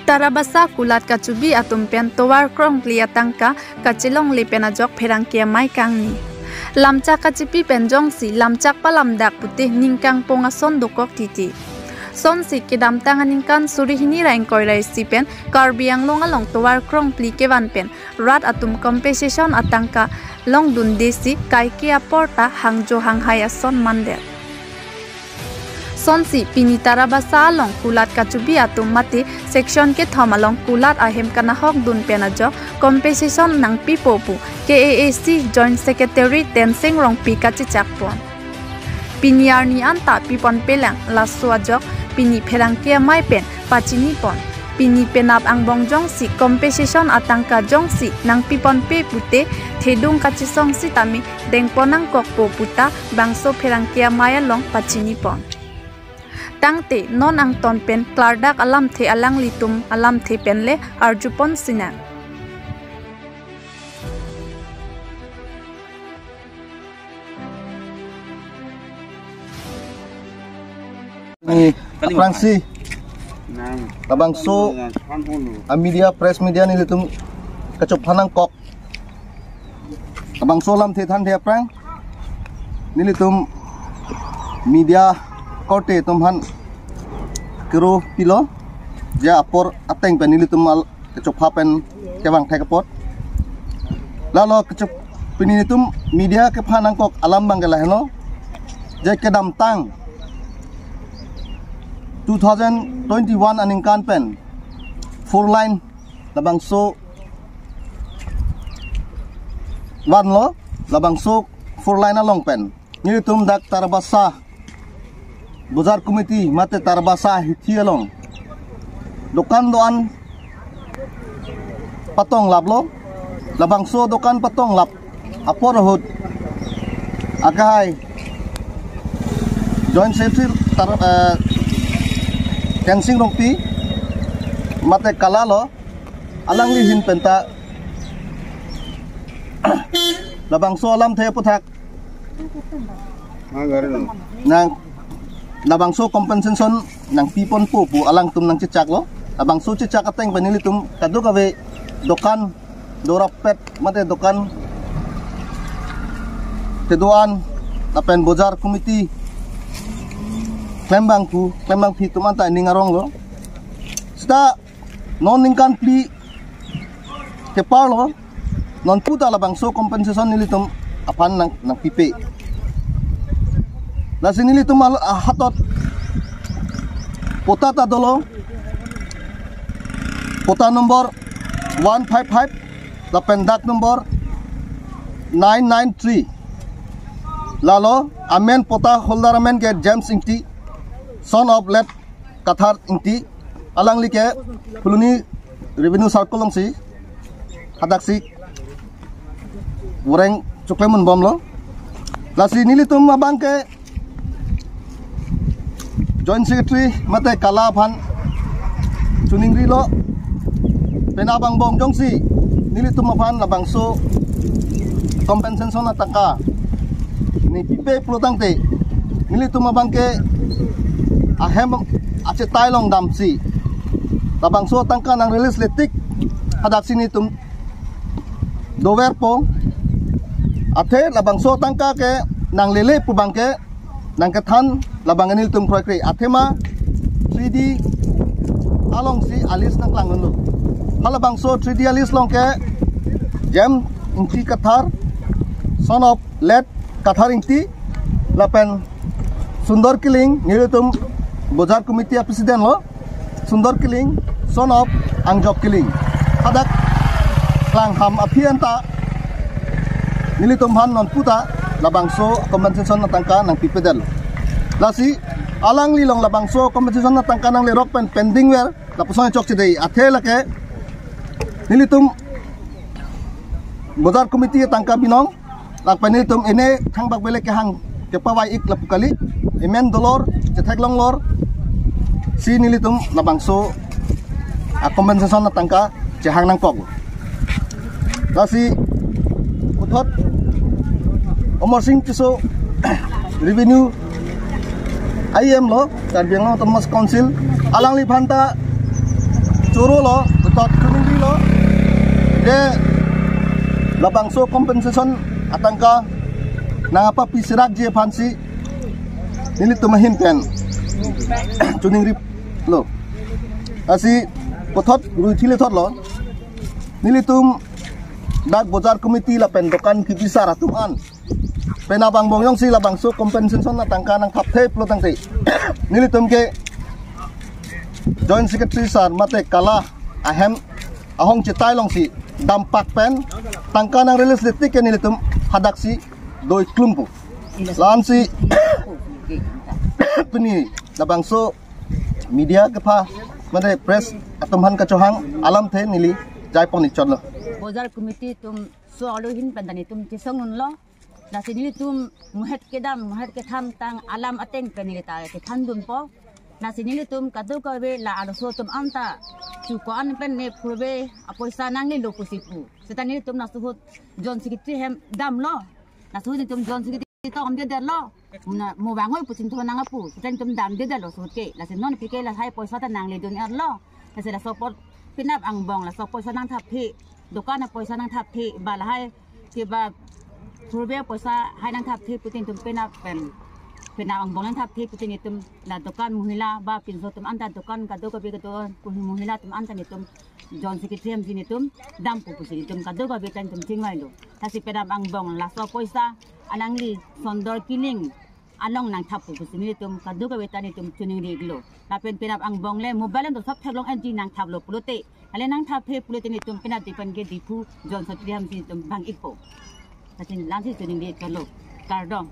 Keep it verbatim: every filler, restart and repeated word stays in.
Tarabasa kulat kachubi atum pen tovar krongphli atangka kachelongle pen ajok pherangke amei kangni. Lamchak kachipi pen jongsi lamchak palamdak pute ning kangpong ason dokok titi. Sonsi kedamtang aningkan suri hini ra ingkoi ra isi pen Karbi Anglong along tovar krongphli kevan pen rat atum compensation atangka longdundesi kaike apor ta hangjo hanghai ason mandet. Sonsi pini Tarabasa along kulat kachubi atum mate section kethom along kulat ahem kanahok dun pen ajok compensation nangpipo pu K A A C Joint Secretary Tensing Rongpi kachechak pon. Pini arni anta piponpelang, laso ajok pini pherangke amei pen pachini pon. Pini penap angbong jongsi compensation atangka jongsi nangpiponpe pute thedung kachesong sitame dengpon nangkokpo puta bangso pherangke amei along pachini pon. Tangte non angton pen klardak alamthe alanglitum alamthe pen le arjupon sinang. Ni aphrangsi labangso a media, press media nelitum kachopha nangkok. Labangso alamthe thanthe aphrang nelitum media korte atum aphan kero pilo, je apor ateng pen nelitum al kachopha pen kevang thek apot. Lalo kachop pini nelitum media kepha nangkok alam abangke lahenlo, je kedamtang two thousand twenty-one aningkan pen four lane labangso vanlo, labangso four lane along pen nelitum dak Tarabasa Bazar Committee mate Tarabasa hithi along dokan do-an patonglaplo. Labangso dokan patonglap apor ahut akehai Joint Secretary Tar-, eh, Tensing Rongpi mate Kala lo, alangli ahin penta labangso alamthe aputhak nang labangso compensation nangpiponpo pu alangtum nangchechaklo. Labangso chechak ateng pen nelitum kadokave dokan dorapet mate dokan kedo-an lapen bazar committee klembangphu klembangpi atum anta ning aronglo. Seta non ningkan phli keparlo, non puta labangso compensation nelitum aphan nang, nangpipe. Lasi nelitum al-, ah, hatot pota ta dolo, pota number one five five lapen dak number nine nine three. Lalo amen pota holder amen ke James Ingti, son of late Kathar Ingti, alangli ke Phuloni Revenue Circle alongsi hadaksi voreng choklemun bomlo. Lasi nelitum abangke Joint Secretary mate Kala aphan chuningrilo, penap angbong jongsi nelitum aphan labangso compensation atangka nepipe pulotangte nelitum abangke ahem achetai along damsi labangso atangka nang release letik hadaksi nelitum doverpo. Athe labangso atangka ke nanglele pu abangke nangkethan labang nelitum kroikre. Athema three D alongsi a-list nangklang dunlo. Halabangso three D a-list along ke James Ingti Kathar, son of late Kathar Ingti, lapen Sundor Killing, nelitum bazar committee a-president lo, Sundor Killing, son of Angjok Killing. Hadak klangham aphi anta nelitum aphan non puta labangso compensation atangka nangpipedetlo. Lasi alangli along labangso compensation atangka nanglerok pen pending ver lapuson chokchedetji. Athe lake nelitum bazar committee atangka binong, lapen nelitum ene thangbak belek kehang kepavai-ik lapu kali, emen dolor, chetheklonglor si nelitum labangso a-compensation atangka chehang nangkok. Lasi puthot Amarsing Tisso, Revenue I M lo, Karbi Anglong Autonomous Council, alangliphan ta choro lo, puthot chuningrilo. De labangso compensation atangka nangpapi sirakji aphansi nelitum ahin pen chuningrilo. Lasi puthot ruithile thotlo. Nelitum dak bojar committee lapen dokan kebi sar atum an penap angbong jongsi labangso compensation atangka nangthapthe pulo tangte, nelitum ke Joint Secretary sir mate kala ahem ahong chetai longsi dampak pen tangka nang release le tik ke nelitum hadaksi doi klumpo. Lansi pini labangso media kepha mate press atum aphan kachohang alamthe neli jaipon ikchotlo. Bojar committee atum so alu ahin pen ta nelitum chesong unlo. Lasi nelitum muhet kedam muhet kethan tang alam ateng pen neli ta kethandunpo. Lasi nelitum kadokave la arloso atum anta chuko an pen ne purbe apoisa nanglelo pusi pu. Seta nelitum laso ahut Joint Secretary hem damlo. Laso ahut nelitum Joint Secretary ta omde detlo. Muna mo bangoi pusi nangpu. Seta nelitum damde detlo laso ahut ke. Lasi non aphi ke lahai poisa ta nangledun arlo. Lasi laso apot penap angbong laso poisa nangthapthe, dokan apoisa nangthapthe, ba lahai ke ba purbe poisa hai nangthapthe putin nelitum penap pen, penap angbong nangthapthe putin nelitum la dokan mohila ba pinso atum anta dokan kadokave kedo mohila atum anta nelitum Joint Secretary hemsi nelitum dampo pusi nelitum kadokave ta nelitum chingvailo. Lasi penap angbong laso poisa alangli Sondor Killing along nangthappo pusi nelitum kadokave ta nelitum chuningri iklo. Lapen penap angbong le mobile an do sop theklong enji nangthaplo pulote, ale nangthapthe pulote nelitum penap dipan ke Diphu Joint Secretary hemsi nelitum bang ikpo. Lasi lansi chuningri iklo. Kardom.